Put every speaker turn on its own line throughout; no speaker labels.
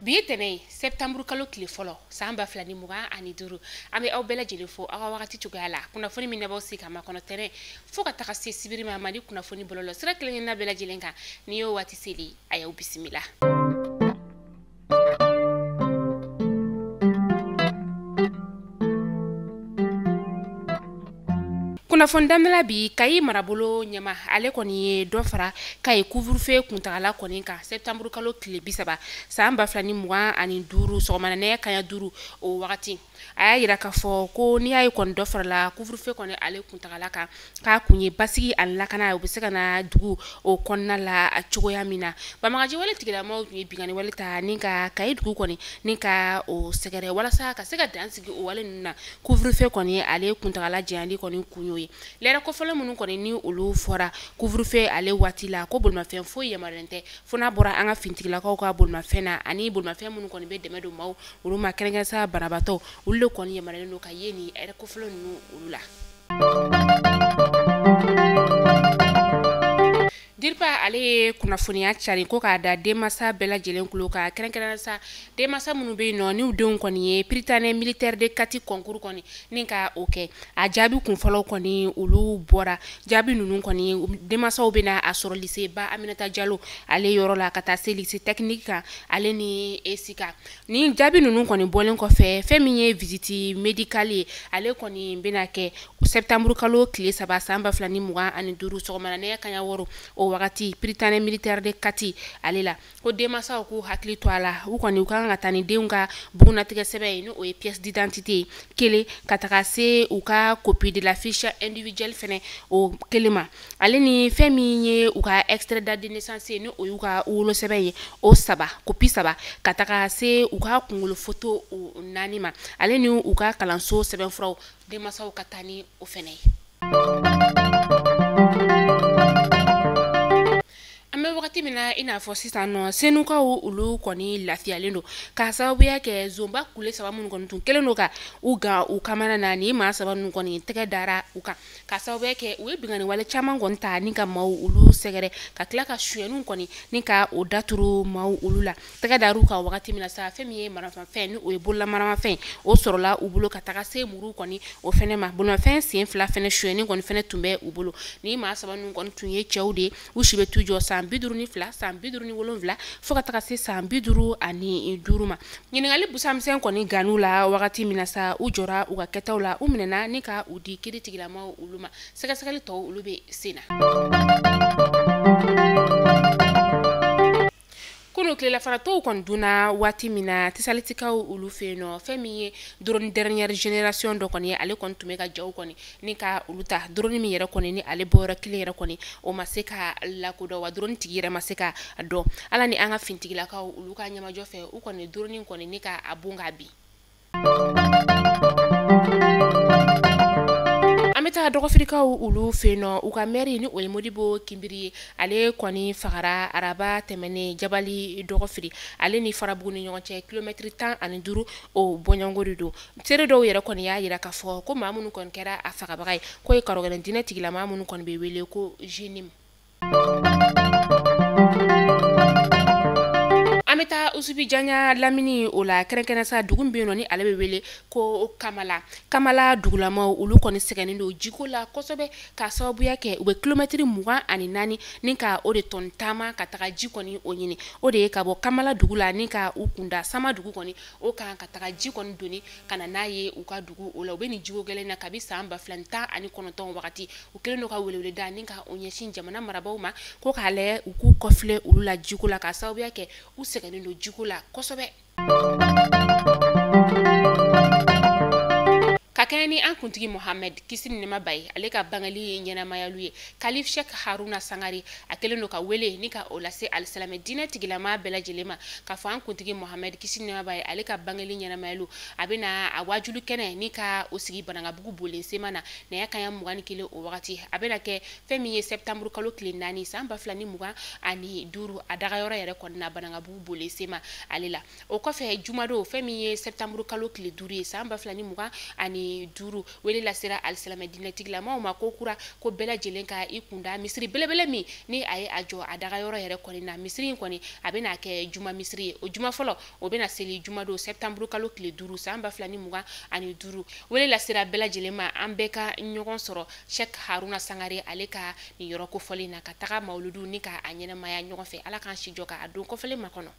Bi ye tɛnɛ ye, septembre kalo tile fɔlɔ san 2025. An bɛ aw bɛɛ lajɛlen fo aw ka wagati cogoya la. Kunnafoni min b'aw sigi ka makɔnɔ tɛnɛ fo ka taga se sibiri ma, Mali kunnafoni bɔlɔlɔ sira kelen-kelenna bɛɛ lajɛlen kan. N'i y'o waati seli, a y'aw bisimila. Kunnafoni daminɛ bi, Kayi marabolo ɲɛma ale kɔni ye dɔ fara Kayi couvre-feu kuntagala kɔni kan septembre kalo tile 30 san 2025 sɔgɔmada nɛgɛ kanɲɛ 5 o wagati. A y'a yira k'a fɔ ko n'i y'a ye kɔni dɔ farala couvre-feu kɔni ale kuntagala kan, k'a kun ye basigi ani lakana ye, u bɛ se ka na dugu o kɔnɔna la cogoya min na. Banbagaci wale tigilamaw tun ye binkanni wale ta ni ka Kayi dugu kɔni ni ka o sɛgɛrɛ walasa ka se ka dan sigi o wale ninnu na. Couvre-feu kɔni ale kuntagala janyali kɔni kun y'o ye. Lɛrɛ kofɔlen minnu kɔni ni olu fɔra couvre-feu ale waati la, ko bolimafɛn foyi yamaruyalen tɛ fo n'a bɔra an ka finitigilakaw ka bolimafɛn na, ani bolimafɛn minnu kɔni bɛ dɛmɛ don maaw olu ma, kɛrɛnkɛrɛn sa banabaatɔ, olu de kɔni yamaruyalen don ka ye nin ɛrɛ kofɔlen ninnu olu la. DIRPA ale ye kunnafoniya cari ko k'a da denmansa bɛɛ lajɛlen tulo kan, kɛrɛnkɛrɛnnenya sa denmansa minnu bɛ yen nɔ n'u denw kɔni ye Prytanée militaire de Kati concours kɔni ni ka o kɛ. A jaabi kunfɔlɔw kɔni olu bɔra. Jaabi ninnu kɔni denmansaw bɛna a sɔrɔ lycée Ba Aminata Jalo ale yɔrɔ la ka taa se lycée technique kan ale ni ESICA. Ni jaabi ninnu kɔni bɔlen kɔfɛ, fɛn min ye visite médicale ye, ale kɔni bɛna kɛ septembre kalo tile 3 san 2025 sɔgɔmada nɛgɛ kanɲɛ 6 o wagati Prytanée militaire de Kati ale la. Ko denmansaw k'u hakili to a la, u kɔni u kan ka taa ni denw ka bugunnatigɛ sɛbɛn ye, ni o ye pièce d'identité ye kelen, ka taga se u ka copie de la fiche individuelle fɛnɛ o kelen ma, ale ni fɛn min ye u ka extrait date de naissance ye, ni o y'u ka wolosɛbɛn ye, o 3 copie 3, ka taga se u ka kunkolo photo o 4 ma, ale ni u ka kalanso sɛbɛnfuraw. Denmansaw ka taa ni o fɛnɛ ye. An bɛ wagati min na i n'a fɔ sisan nɔ, Senukaw olu kɔni lafiyalen don k'a sababuya kɛ zonba kule 3 minnu kɔni tun kɛlen don ka u gan u kamana na. Ni maa 3 ninnu kɔni tɛgɛ dara u kan k'a sababuya kɛ u ye binkanni wale caman kɔni ta ni ka maaw olu sɛgɛrɛ, ka tila ka sonyɛniw kɔni ni ka o daturu maaw olu la. Tɛgɛ dar'u kan wagati min na sa, fɛn min ye maramafɛn ni o ye bololamaramafɛn, o sɔrɔla u bolo ka taga se muru kɔni o fɛnɛ ma. Bolimafɛn sen 2 fɛnɛ sonyɛni kɔni fɛnɛ tun bɛ u bolo. Ni maa 3 ninnu kɔni tun ye cɛw de ye, u si bɛ t'u jɔ san 52, san 57 fo ka taga se san 55 ma. Ɲininkali busamisɛn kɔni gann'u la wagati min na sa, u jɔra u ka kɛtaw la, u minɛna ni ka u di kiiri tigilamaw olu ma. Sɛgɛsɛgɛli tɔw olu bɛ sen na. Kunu tilela-fanatɔw kɔni dunna waati min na Tisalitikaw olu fɛ yen nɔ, fɛn min ye drone dernière génération dɔ kɔni ye, ale kɔni tun bɛ ka jaw kɔni ni ka olu ta. Drone min yɛrɛ kɔni ni ale bɔyɔrɔ kelen yɛrɛ kɔni o ma se ka lakodɔn, wa drone tigi yɛrɛ ma se ka dɔn. Ala ni an ka finitigilakaw olu ka ɲɛmajɔ fɛ, u kɔni drone kɔni ni ka a bon k'a bin. An bɛ taa dɔgɔfirikaw olu fɛ yen nɔ, u ka maire ni o ye Modibo Kinbiri ye, ale kɔni fagara araba tɛmɛnen Jabali dɔgɔfiri, ale ni Farabugu ni ɲɔgɔn cɛ kilomɛtiri 15 o bɔɲɔgɔnko de don. Seere dɔw yɛrɛ kɔni y'a yira k'a fɔ ko maa minnu kɔni kɛra a fagabaga ye, k'o ye karɔgɛlɛn diinɛ tigilamaa minnu kɔni bɛ wele ko JNIM. An bɛ taa Usubijanya lamini o la, kɛrɛnkɛrɛn sa dugu min bɛ yen nɔ ni ale bɛ wele ko Kamala. Kamala dugulamaw olu kɔni sɛgɛnnen don jiko la kosɛbɛ k'a sababuya kɛ u bɛ kilomɛtiri 24 ni ka o de tɔni taama ka taga ji kɔni o ɲini. O de ye ka bɔ Kamala dugu la ni ka u kunda Sama dugu kɔni o kan ka taga ji kɔni doni ka na n'a ye u ka dugu o la. U bɛ nin jiko gɛlɛn na kabi san 2019 wagati. U kɛlen don ka weleweleda ni ka o ɲɛsin jamana marabaaw ma ko k'a lajɛ u k'u kɔfilɛ olu la jiko la k'a sababuya kɛ u sɛgɛnnen don jiko la kosɛbɛ. Ka kɛɲɛ ni an kuntigi Mohamed kisi ni nɛɛma b'a ye, ale ka bangeli ɲɛnamayalu ye, Kalif Sheikh Haruna Sangare a kɛlen don ka wele ni ka o lase alisilamɛ diinɛ tigilama bɛɛ lajɛlen ma k'a fɔ an kuntigi Mohamed kisi ni nɛɛma b'a ye, ale ka bangeli ɲɛnamayalu a bɛna a wajulu kɛnɛ ni ka o sigi Banankabugu bolen sema na nɛgɛ kanɲɛ 21 o wagati. A bɛna kɛ fɛn min ye septembre kalo tile 4 san 2025 a dagayɔrɔ yɛrɛ kɔni na Banankabugu bolen sema ale la. O kɔfɛ jumadon, fɛn min ye septembre kalo tile 5 ye san 2025, 5 wele lasera alisilamɛ diinɛtigilamaw ma ko kura ko bɛɛ lajɛlen ka i kunda misiri belebele min ni a ye a jɔ a dagayɔrɔ yɛrɛ kɔni na. Misiri in kɔni a bɛna kɛ juma misiri ye, o juma fɔlɔ o bɛna seli jumadon septembre kalo tile 5 san 2025. Wele lasera bɛɛ lajɛlen ma an bɛɛ ka ɲɔgɔn sɔrɔ Sheikh Haruna Sangare ale ka nin yɔrɔ kofɔlen na ka taga mawuludu ni ka a ɲɛnamaya ɲɔgɔn fɛ. Ala k'an si jɔ ka a don kɔfɛlen makɔnɔ.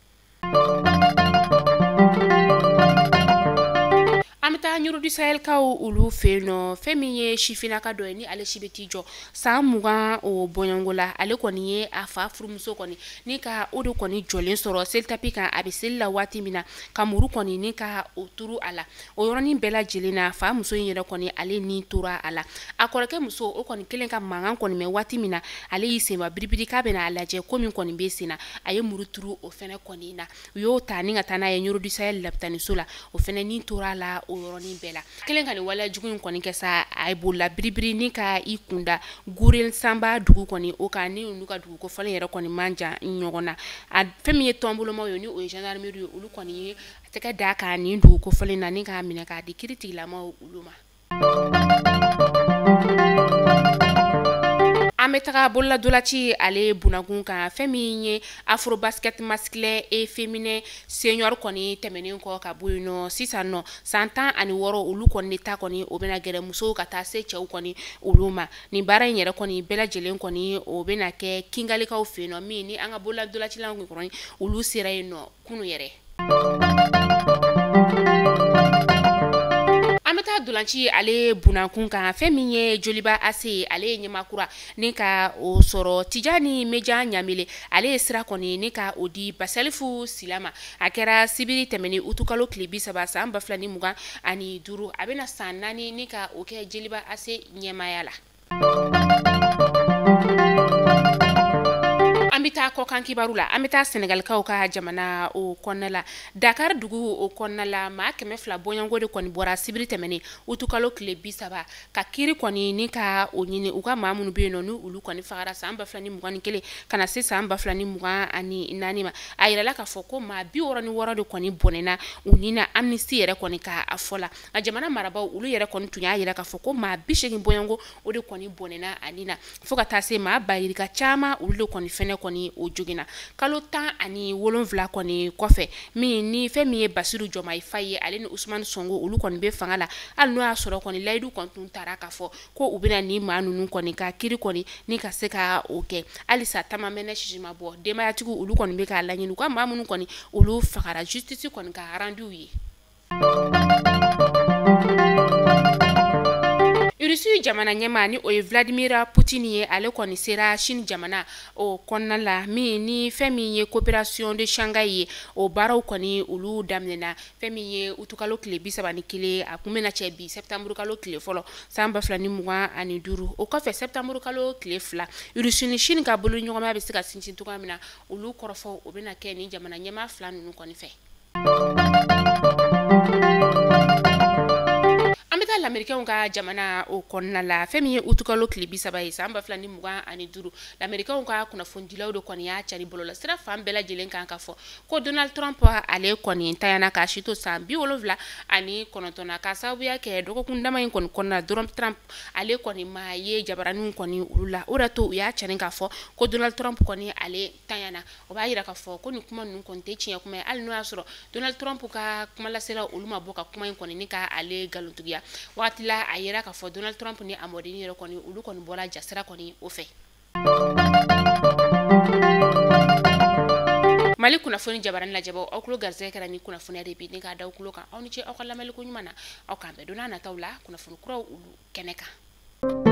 An bɛ taa Ɲɔrɔ du Sahelkaw olu fɛ yen nɔ. Fɛn min ye sifinnaka dɔ ye ni ale si bɛ t'i jɔ san 20 o bɔɲɔgɔnko la, ale kɔni ye a fa furumuso kɔni ni ka o de kɔni jɔlen sɔrɔ selitapi kan a bɛ seli la waati min na ka muru kɔni ni ka o turu a la. O yɔrɔnin bɛɛ lajɛlen na fa muso in yɛrɛ kɔni ale ni tora a la. A kɔrɔkɛ muso o kɔni kelen ka mankan kɔni mɛn waati min na, ale y'i senba biribiri k'a bɛna a lajɛ ko min kɔni bɛ sen na, a ye muru turu o fɛnɛ kɔni na. U y'o ta ni ka taa n'a ye Ɲɔrɔ du Sahel lapitaniso la, o fɛnɛ ni tora a la o yɔrɔnin bɛɛ la. Kelen ka nin waleya jugu in kɔni kɛ sa, a ye bolila biribiri ni ka i kunda Gurel Sanba dugu kɔni o kan ni olu ka dugu kofɔlen yɛrɛ kɔni man jan ɲɔgɔn na. A fɛn min ye tɔnbolomaw ye ni o ye gendarmerie ye, olu kɔni ye tɛgɛ da kan nin dugu kofɔlen na ni k'a minɛ k'a di kiiritigilamaw olu ma. An bɛ taga bololadolaci ale bunakun kan. Fɛn min ye afrobasket masculin et féminin senior kɔni tɛmɛnen kɔ ka bɔ yen nɔ sisan nɔ san 16 olu kɔni ta kɔni o bɛna gɛrɛ musow ka taa se cɛw kɔni olu ma. Nin baara in yɛrɛ kɔni bɛɛ lajɛlen kɔni o bɛna kɛ Kingalikaw fɛ yen nɔ, min ni an ka bololadolacilaw kɔni olu sera yen nɔ kunu yɛrɛ. An bɛ taa dolanci ale bunakun kan. Fɛn min ye Joliba AC ye, ale ye ɲɛmakura ni ka o sɔrɔ Tijani Meja Ɲamele, ale ye sira kɔni ni ka o di Basalifu Sila ma. A kɛra sibiri tɛmɛnen utukalo tile 30 san 2025. A bɛna san 4 ni ka o kɛ Joliba AC ɲɛmaaya la. An bɛ taa kɔkan kibaru la. An bɛ taa Senegalikaw ka jamana o kɔnɔna la. Dakar dugu o kɔnɔna la, maa 200 bɔɲɔgɔnko de kɔni bɔra sibiri tɛmɛnen utukalo tile 30 ka kiiri kɔni ni ka o ɲini u ka maa minnu bɛ yen nɔ ni olu kɔni fagara san 2021 ka na se san 2024 ma. A yirala k'a fɔ ko maa 66 de kɔni bɔnɛna u ni na Amnesty yɛrɛ kɔni ka a fɔ la. Nka jamana marabaaw olu yɛrɛ kɔni tun y'a yira k'a fɔ ko maa 80 bɔɲɔgɔnko o de kɔni bɔnɛna a ni na, fo ka taa se maa 20 caman olu de kɔni fɛnɛ kɔni o joginna. Kalo 17 kɔni kɔfɛ, min ni fɛn min ye Basiru Jɔmayi Faye ye, ale ni Usumani Sonko olu kɔni bɛ fanga la, hali n'o y'a sɔrɔ kɔni layidu kɔni tun taara k'a fɔ ko u bɛna nin maa ninnu kɔni ka kiiri kɔni ni ka se ka o kɛ. Halisa tama mɛnɛ sisi ma bɔ, denbayatigiw olu kɔni bɛ k'a laɲini u ka maa minnu kɔni olu fagara justice kɔni ka rendu ye. Russie jamana ɲɛmaa ni o ye Vladimir Poutine ye, ale kɔni sera Chine jamana o kɔnɔna la, min ni fɛn min ye coopération de Shanghai ye, o baaraw kɔni olu daminɛna. Fɛn min ye utukalo tile 31, a kun bɛna cɛ bi septembre kalo tile fɔlɔ san 2025. O kɔfɛ septembre kalo tile 2, Russie ni Chine ka boloɲɔgɔnmaya bɛ se ka sinsin cogoya min na, olu kɔrɔfɔ o bɛna kɛ nin jamana ɲɛmaa fila ninnu kɔni fɛ. An bɛ taa lamɛrikɛnw ka jamana o kɔnɔna la. Fɛn min ye utukalo tile 30 ye san 2025, lamɛrikɛnw ka kunnafonidilaw de kɔni y'a cari bɔlɔlɔsira fan bɛɛ lajɛlen kan k'a fɔ ko Donald Trump ale kɔni tanyana k'a si to san 79 na, k'a sababuya kɛ dɔgɔkun dama in kɔni kɔnɔna na Donald Trump ale kɔni ma ye jabaraninw kɔni olu la. O de y'a to u y'a cari k'a fɔ ko Donald Trump kɔni ale tanyana. O b'a yira k'a fɔ ko nin kuma ninnu kɔni tɛ tiɲɛ kuma ye, hali n'o y'a sɔrɔ Donald Trump ka kumalaselaw olu ma bɔ ka kuma in kɔni ni ka ale nkalontigiya. Waati la a yira k'a fɔ Donald Trump ni a mɔdennin yɛrɛ kɔni olu kɔni bɔra jasira kɔni o fɛ. Mali kunnafoni jabarani lajɛbaw, aw tulo garisɛgɛ kɛra ni kunnafoniya de bi ni k'a da aw tulo kan. Aw ni ce aw ka lamɛnni ko ɲuman na. Aw k'an bɛn don n'a nataw la kunnafoni kuraw olu kɛnɛ kan.